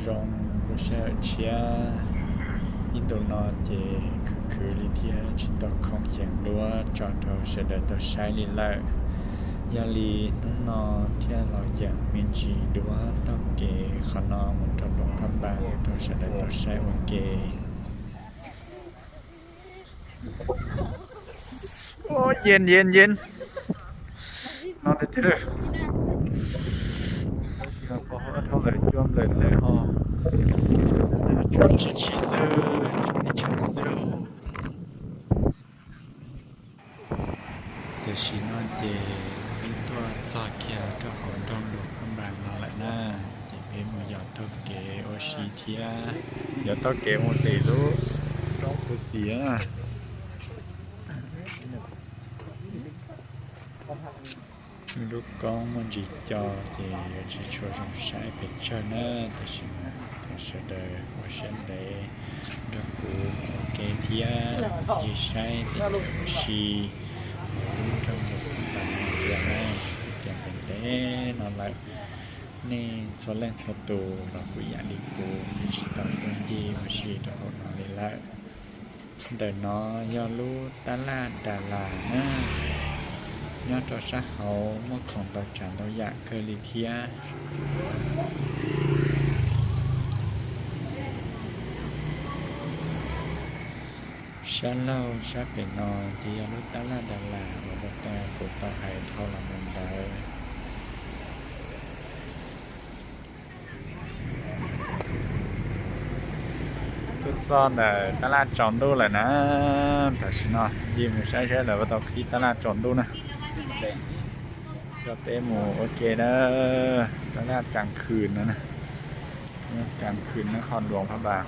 Zoo lub sij hawm tshiab ib ntus no ces khwv khwv li thiab tsis tau khoom yees duab tso rau sawv daws tau saib li lawm. Yog li hnub no thiaj los yees me ntsis duab taug kev qhov no mus rau Luam Phaj Npas rau sawv daws tau saib ua ke. Yen yen yen. No tiag tiag. Tab sis mas pov haum dhau lawm, cua nplawm lawm ho. Tsuas tshib tshib xwb, tshib tshib xwb. Tam sim no ces peb tuaj txog kiag rau hauv nroog Luam Phaj Npas no lawm na, ces peb mus yos taug kev ua si thiab, yos taug kev mus tim lub roob Phu Xis na. Lub koob muaj ntsis co ces yuav tsis tshua zoo saib pes tsawg na, tab sis mas thov sawv daws ua siab ntev nrog kuv ua ke thiab ncig saib pes tsawg ua si hauv lub nroog Luam Phaj Npas no thiab na. Tias ntev ntev no lawm, nej txhua leej txhua tus los kuj ib yam li kuv, yeej tsis tau tuaj ncig ua si rau hauv no li lawm. Ntawm no yog lub tab laj Das Las na, nyob rau sab hauv muaj khoom ntau tsav ntau yam kawg li thiab. Sab laug sab pem no ces yog lub tab laj Das Las uas ua tau kuv tau hais dhau los mus ntawd. Tuaj txog ntawm tab laj tsaus ntuj lawm na, tam sim no ncig mus saib saib lawv puas tau qhib tab laj tsaus ntuj na. Coj peb mus ua ke na, tab laj Kas Khwm no, Kas Khwm no qhov Luam Phaj Npas.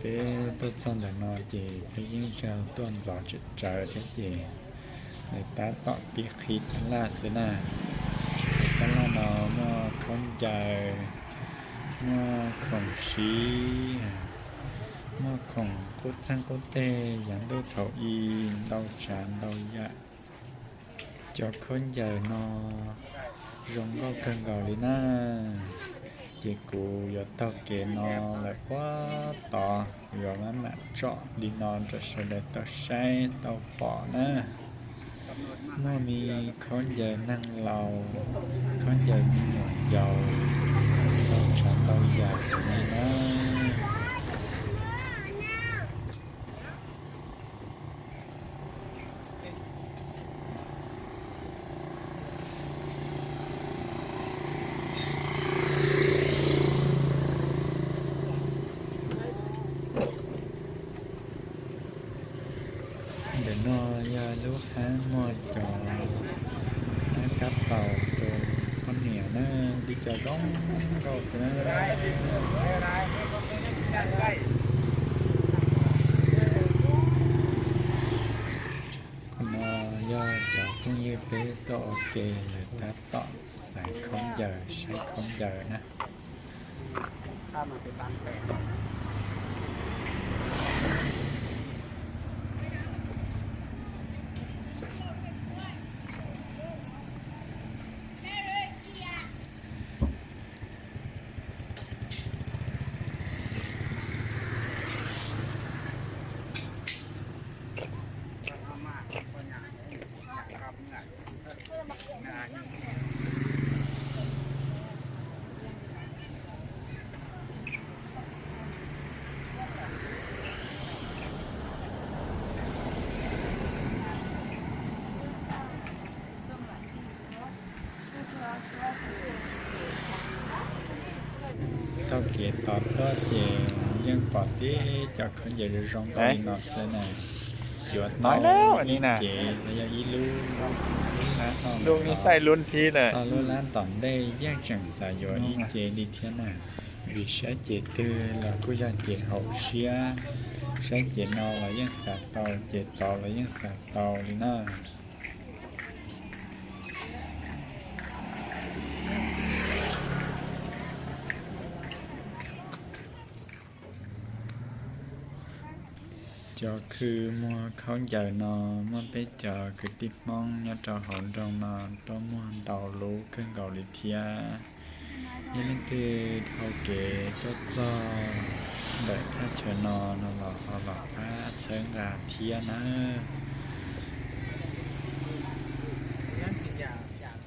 Peb tuaj txog ntawm no ces peb yeej yog tuaj ntxov tsawv tsawv thiab ces nws tab tom pib qhib tab laj xwb na. Tab laj no muaj khaub ncaws, muaj khoom siv, muaj khoom qub txeeg qub teg yav ntuj thaum i, ntau tsav ntau yam. Cov khaub ncaws no zoo nkauj kawg nkaus li na. Ces kuv yuav taug kev no lawm puag tod, kuv yuav maj mam tsom li no rau sawv daws tau saib tau pom na. Muaj me khaub ncaws neeg laus, khaub ncaws me nyuam yaus, ntau tsav ntau yam li na. Ntawm no yog lub hab muag cov hab kab taus rau poj niam na, tib co zoo nkauj xwb na. Qhov no yog cov phooj ywg peb tuaj ua ke lawv tab tom xaiv khaub ncaws, saib khaub ncaws na. Taug kev tod tuaj ces yeej pom tib co khaub ncaws zoo zoo nkauj li no xwb na. Cuav tau ib cev los yog ib lub, lub lab no, txog lub lab tom ntej yeej tseem xav yuav ib cev li thiab na. Vim saib cev twg los kuj yog cev haum siab, saib cev no los yeej xav tau, cev tod los yeej xav tau li na. Cov khw muag khaub ncaws no muaj peb cov kwv tij Hmoob nyob rau hauv nroog no tuaj muag ntau lub kawg nkaus li thiab. Yog leej twg dhau kev tuaj txog ntawm thaj chaw no no los ho los pab txhawb nqa thiab na.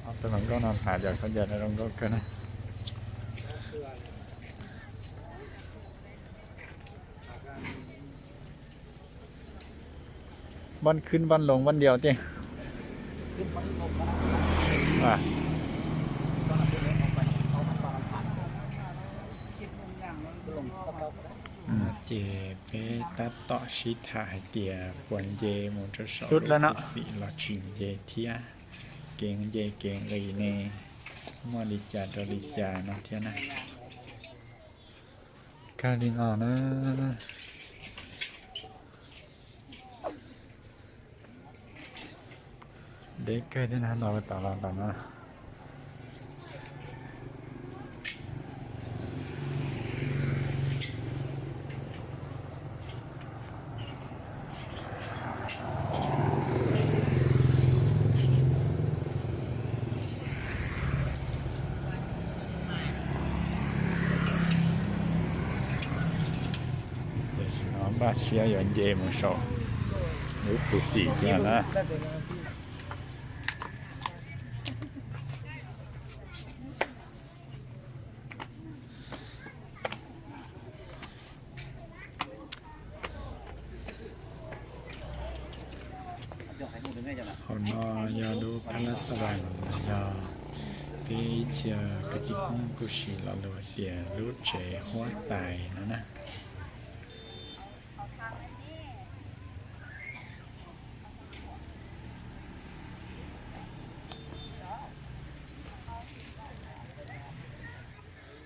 Ob tug hluas nkauj no tham cov khaub ncaws no zoo nkauj kawg na. Vaj khwb vaj loos vaj diaus tiag. Ces peb tab tom sib tham hais tias puas nce mus rau saum lub khuv xim los tsis nce thiab, kev nce kev nqis ne, muaj li cas rau li cas no thiab na. Kawg li no na. Deb kawg thiab na, los tom los tom no. Tam sim no npaj siab yuav nce mus saum lub khuv xim thiab na. Hauv no yog lub Pha Laj Xa Vas, yog peb ib txhia kwv tij Hmoob kuj siv lo lus hais tias lub tsev huab tais no na.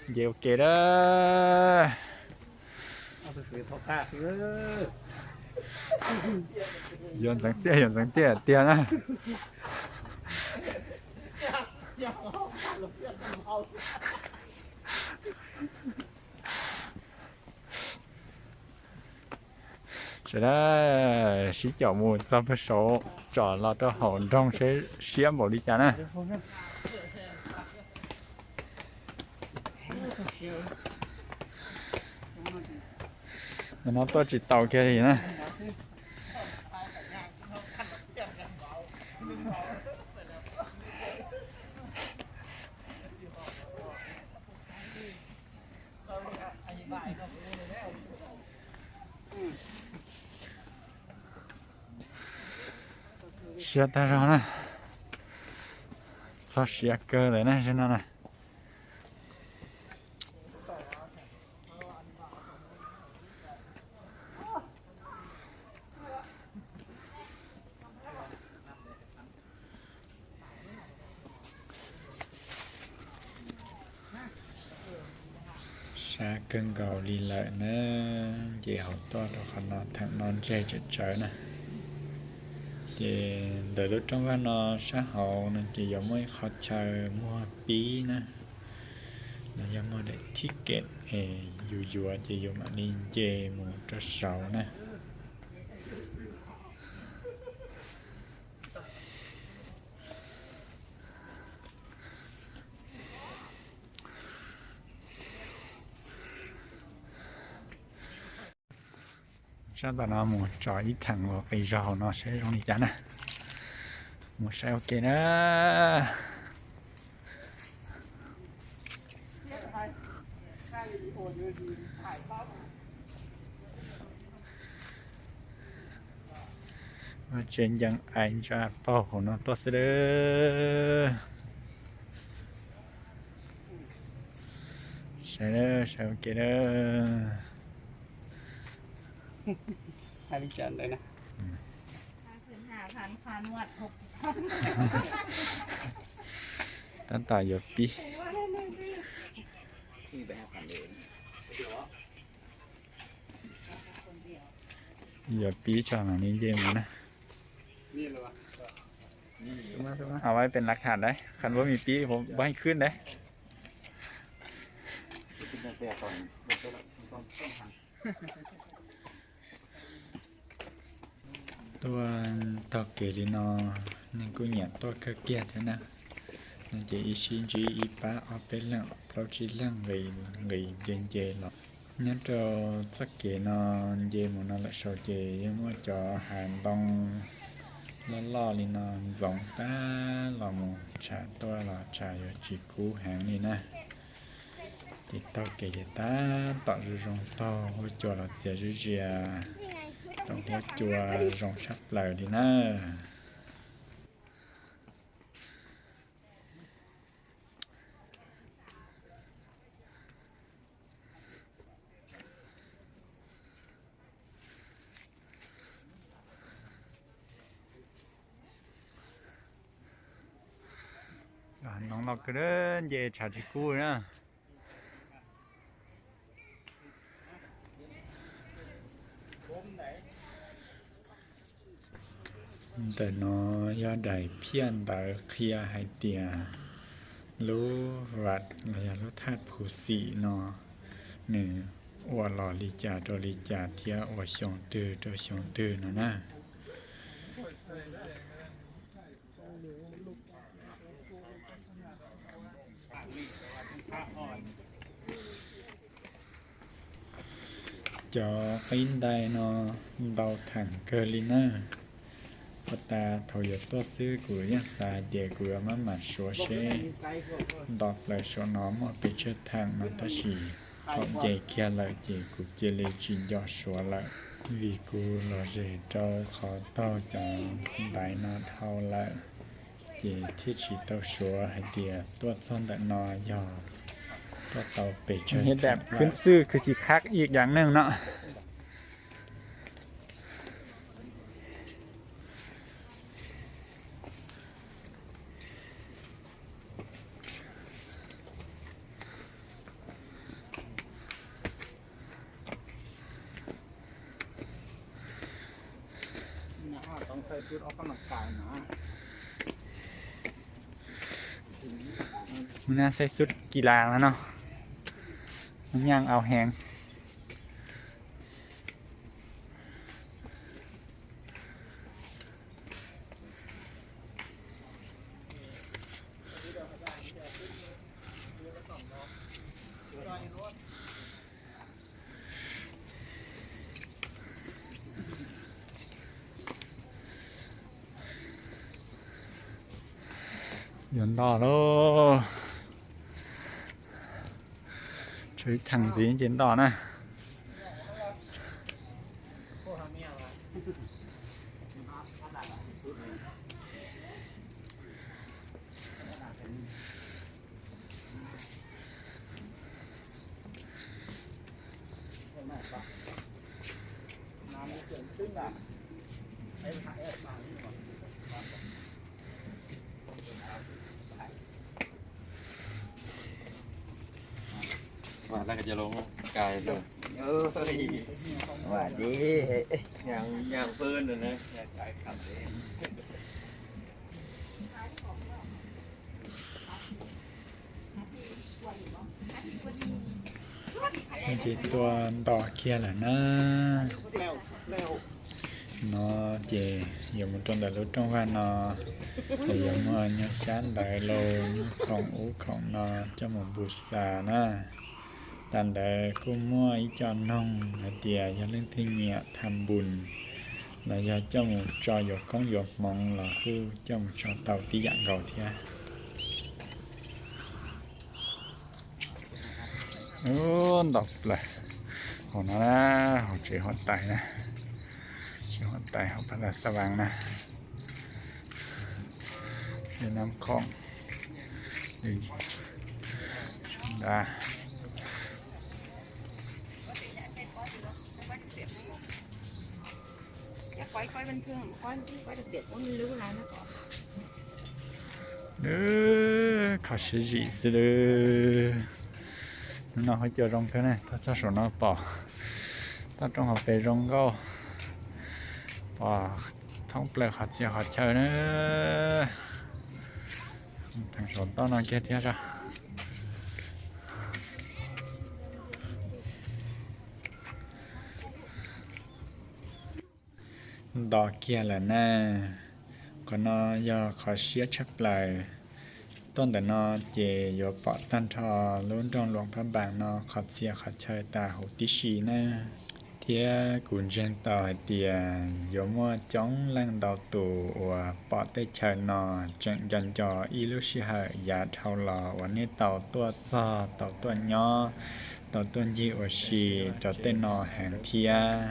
Nce ua ke na. Yuav ntxeev tiaj, yuav ntxeev tiaj tiag na. Sawv daws sib caum mus txog pem saud tsom los rau hauv nroog seb siab npaum li cas na. No tuaj tsis tau kiag li na. Siab tag zog na. Txog siav kawg lawm na, zaum no na. Sab kawg nkaus li lawm na, nce hauv tuaj rau qhov no, theem no ntseg tsawv tsawv na. Ces ntawm lub rooj vag no sab hauv no ces yuav muaj ib qho chaw muag pib na, no yog muag daim ticket es yus yuav ces yus mam li nce mus rau saud na. Sab tom no mus tsom ib theem ua qis zog hauv no saib zoo li cas na. Mus saib ua ke na. Vaj tse ncees ais ntsa paug hauv no tuaj xwb lawm. Saib, saib ua ke lawm. Tab tom yuav pib. Yuav pib tso mam li nce mus na. Hais pem lav tham dab qhov npab mis pib npab heej khwb dab. Tab Tuaj taug kev li no, neeg kuj nyiam tuaj kawg kiag thiab na. No ces ib sib ntsib ib pab ob peb leeg plaub tsib leeg nqis nqis nce nce los. Nyob rau txoj kev no nce mus no lawm saud ces yeej muaj cov hav ntoo loj loj li no ntxoov tag los mus, tshav tuaj los tshav yuav tsis kub heev li na. Ces taug kev ces tab tom zoo zoo taug huab cua los txias zib zias, rau huab cua zoo tshaj plaws li na. Noo los kawg, nce tshav tsis kub na. Ntawm no yog daim phiaj ntawv qhia hais tias lub vat los yog lub thaj Phu Xim no nws ua los li cas rau li cas thiab ua xyoo twg rau xyoo twg no na. Cov qib ntais no ntau theem kawg li na. Puag ta thaum yuav tuaj xwb kuv yeej xav hais tias kuv yuav maj mam suav seb nto plaws saum no muaj pes tsawg theem no, tab sis thaum nce kiag lawm ces kuv cia li tsis nco suav lawm, vim kuv los zem rau qhov taug cov ntaiv no dhau lawm, ces thiaj tsis tau suav hais tias tuaj txog ntawm no yog tuaj tau pes tsawg theem lawm. Khwv txwj khwv tsis khab ib yam neeg no. Mus na saib xub ki las no no, nyaaj au heev. Yuav ntog lauj. Tshuav ib theem ntxiv ces ntog na. Ces tuaj nto kiag lawm na. No ces yuav mus rau ntawm lub rooj vag no, es yuav muaj nyuag xyab ntawv lauj, nyuag khoom ub khoom no coj mus npus xas na. Tag ntawd kuj muaj ib co noog hais tias yog leej twg nyiam tham npus los yog coj mus tso yuav koob yuav hmoov los kuj coj mus tso tau tib yam nkaus thiab. Ntau plaws hauv no na, hauv tsev huab tais na, tsev huab tais hauv Pha Las Xas Vas na, tsev nab khoom, da. Kho siab zim xwb lawm. Hnub no huab cua zoo kawg ne, tuaj txog saum no pom toj roob hauv pes zoo nkauj, pom thoob plaws qhov txhia qhov chaw na. Theem saum toj no kiag thiab os. Nto kiag lawm na. Qhov no yog qhov siab tshaj plaws. Tuaj ntawm no ces yuav pom tag nrho lub nroog Luam Phab Npaas no qhov txhia qhov chaw tas huv tib si na. Thiab kuv ntseeg tau hais tias yuav muaj coob leej ntau tus uas pom tej chaw no tseem nco nco ib lub sij hawm yav dhau los uas nej tau tuaj txog, tau tuaj nyob, tau tuaj ncig ua si rau tej no heev thiab.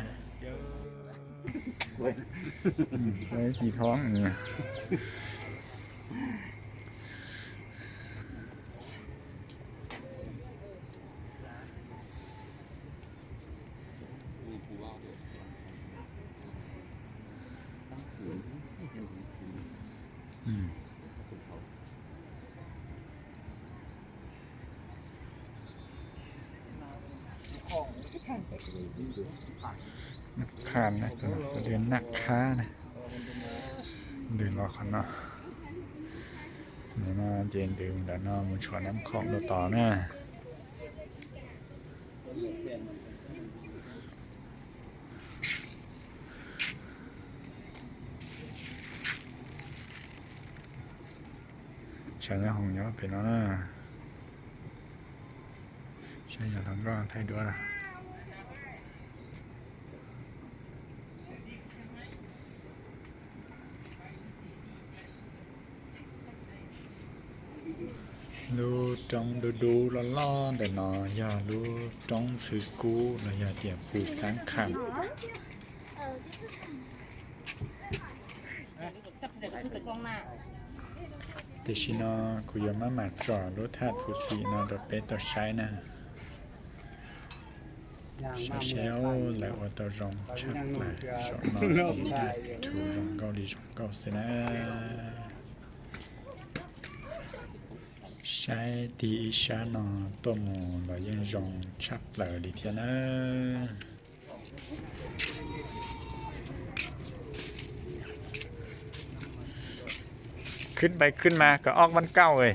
Naj Khaj, Naj Khab na. Ntws los qhov no. Ntws no ces ntws ntawm no mus tshov Nab Khoom rau tod na. Tshav nyob hoom nyob pem no na. Saib yog hluas nkauj thaij duab lawm. Lub roob dub dub loj loj ntawm no yog lub roob Ntxhw Kub los yog tias Phu Xab Kham. Tiam sis no kuv yuav maj mam tsom lub thaj Phu Xim no rau peb tau saib na. Saib seb lawv ua tau zoo tshaj plaws saum no ces daj rhuv zoo nkauj li zoo nkauj xwb na. Saib tig ib sab no tuaj mus los yeej zoo tshaj plaws li thiab na. Khwb npai khwb mas kom ob vaj kauj.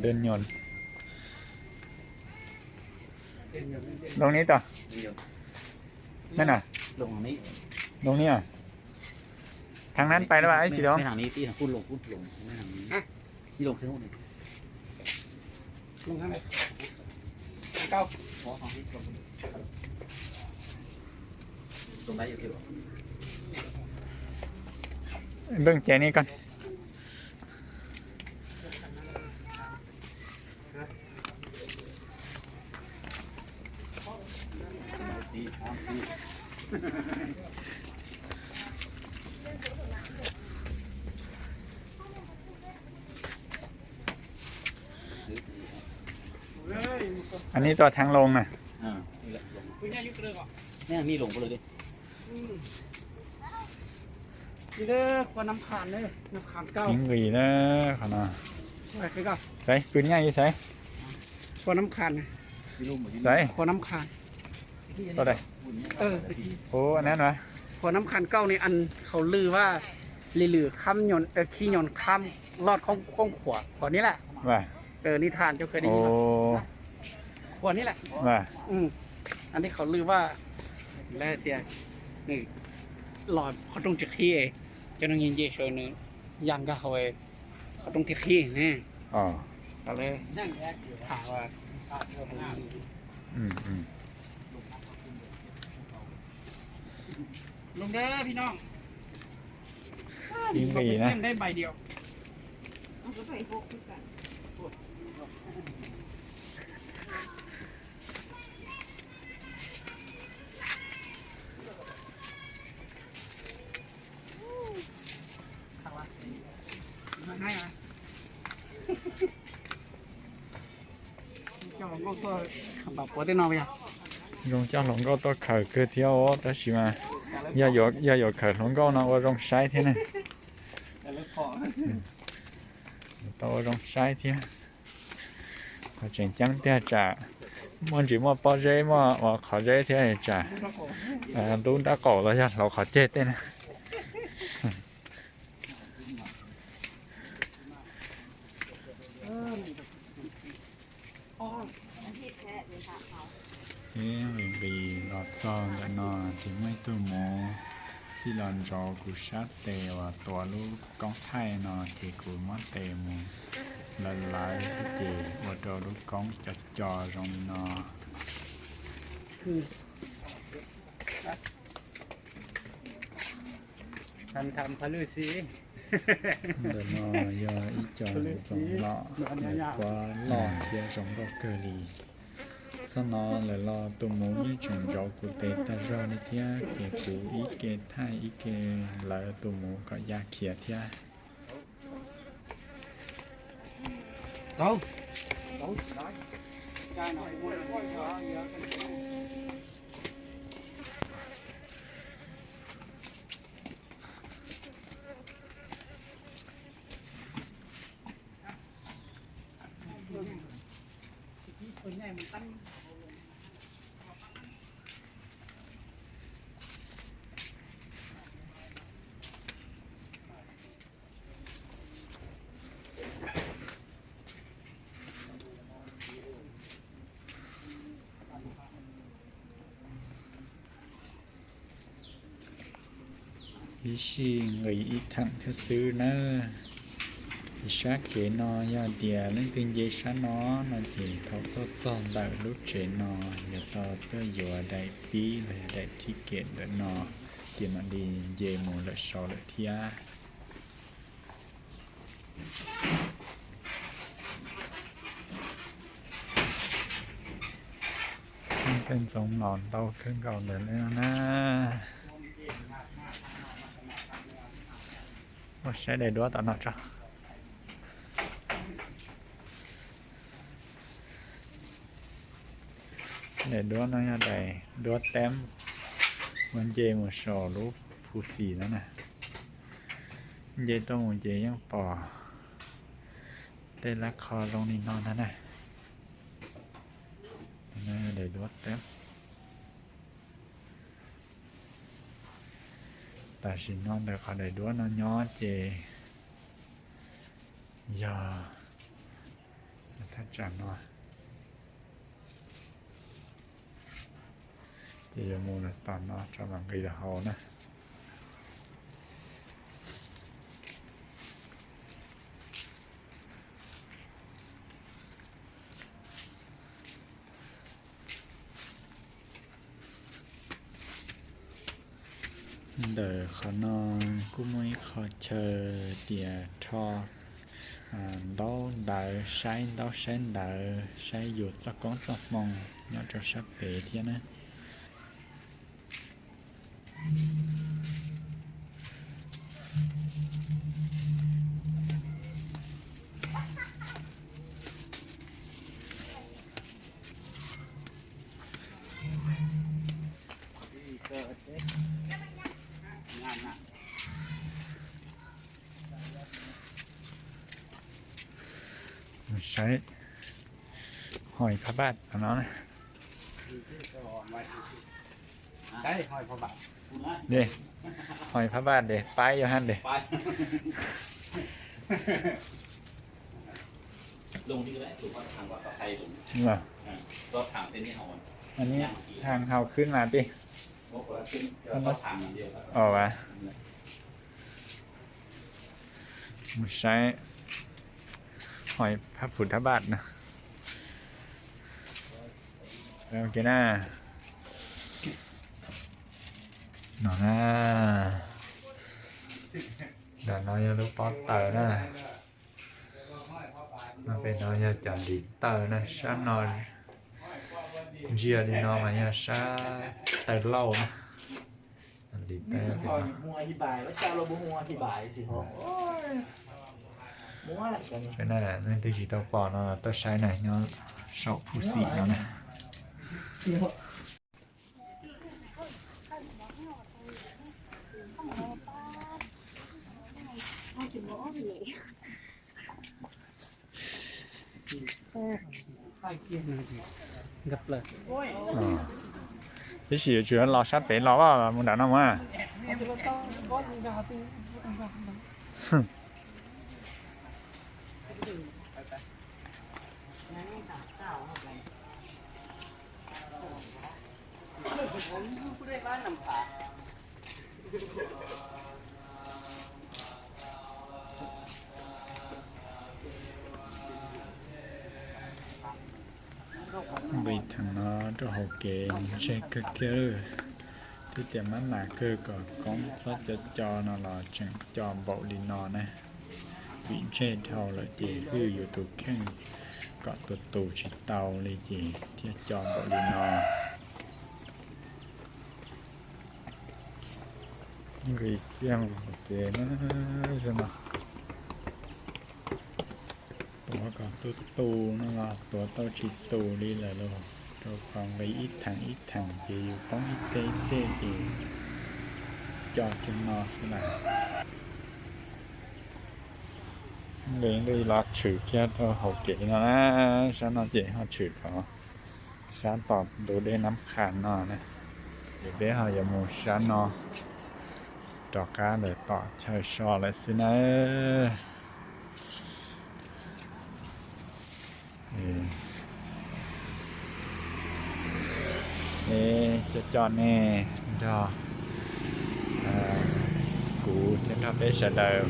Đơn nhọn. Loo ni tod. Loo ni. Loo ni. Thang nan pais lawm ib tsis loo. Npej ces ni koj. Anv ni tau thang loo na. Ib nqis na qhov no. Xaiv, pw nyaj li xaiv. Xaiv. Ua nan no. Qhov Nam Kham Kauj ne, ăn khẩu lưว่า lì lử khăm nhọn, ờ, khi nhọn khăm lọt không, không khua, khua ni lẹ. Ni than cho khơi đi. Khua ni lẹ. Ăn ni khẩu lưว่า lawv tias nws los qhov rooj tsis qhib, cov neeg nce sawv nws ya nkag hauv qhov rooj thiaj qhib ne. Lawv tham ลงเด้อ พี่น้อง Ib nqis na. ได้ใบเดียว Zoo coj hluas nkauj tuaj khaws kawg thiab os, tab sis mas yog yuav khaws hluas nkauj no ua zoo saib thiab ne. Tau ua zoo saib thiab. Ho tseem ceeb tiag tsam Muaj ntsis muaj pob zeb, muaj ua qhov zeb thiab tsam ntub nrab qaum los yog hlauv qhov ceg tej na. Peb nqis nqis los txog ntawm no ces muaj ib tug muv xij los ntsauv kuv sab tes uas tuav lub koob thaij no ces kuv muab tes mus lawv lawv thiab ces ua rau lub koob co co zoo li no. Ntawm no yog ib co ntxoov lom, lawv kuab loj thiab zoo nkauj kawg li. Txog no lawm los tus muv yeej tseem ntsauv kuv tes tag zog li thiab ces kuv ib ke thaij ib ke lawv tus muv kom ya khiav thiab. Ib sij nqis ib theem thiab xwb na. Sab kev no yog tias leej twg nce sab no no ces thaum tuaj txog ntawm lub tsev no yog tau tuaj yuav daim pib los yog daim ticket ntawm no ces mam li nce mus lawm saud lawm thiab. Tej ntxoov los ntau kawg nkaus ntawm no na. Ua saib daim duab tom no tso. Daim duab no yog daim duab teeb uas nce mus saum lub phu xis no na. Nce tuaj mus ces yeej pom tej lab qho zoo li no ntag na. Daim duab teeb. Tam sim no ntawm qhov daim duab no nyob ces yog thaj tsam no. Ces yuav mus tom no tso mam nqis rau hauv na. Ntawm qhov no kuj muaj ib qho chaw tias rho ntaub ntawv, saib ntaub saib ntawv, saib yus txoj koob txoj hmoo nyob rau sab pem thiab na. Saib hòi phab baj no. Hòi phab baj dej, paib yuav hab dej. Thang hau khwb mas tij. Mus saib hòi phab phum thab baj no. Na, ntawm no yog lub pob taws na. No pem no yog cov ntiv taws na, sab no ntsia li no mas yog sab taws lauj na. Ntiv taws. Peb na, leej twg tsis tau pom no tuaj saib na, nyob saum phu xim no na. Tab sis yuav tsum los sab pem los mus nram no mas. Nqis theem no rau hauv kev ntseg kawg kiag lawm. Twb tias mab mam kawg kom koob txhob co co no los tseem co npaum li no na. Vim ntseg dhau lawm ces hwj yus tus kheej kom tus tus tsis tau li ces thiaj co npaum li no. Nqis kiag mus hauv kev na, zaum no tuav kom tu tu no los tuav tau tsis tus li lawm los, rau qhov nqis ib theem ib theem ces yus poob ib teg ib teg ces co cag no xwb lawm. Nqis nqis los tshwm kiag rau hauv kev no na, sab no ces ho tshwm rau sab tom ntug dej Nab Qha no na. Ces peb ho yuav mus sab no rov qab lawm tom chaw so lawm xwb nawb. Coj coj nej nrog kuv thiab nrog peb sawv daws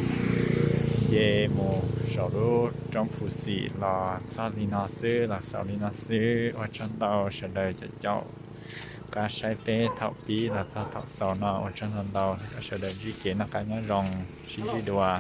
nce mus saum lub roob Phu Xim los txog li no xwb, los xaus li no xwb. Ua tsaug ntau sawv daws cov caum qab saib peb thaum pib los txog thaum xaus no, ua tsaug ntau ntau. Kom sawv daws ntsib kev noj qab nyob zoo, sib ntsib dua.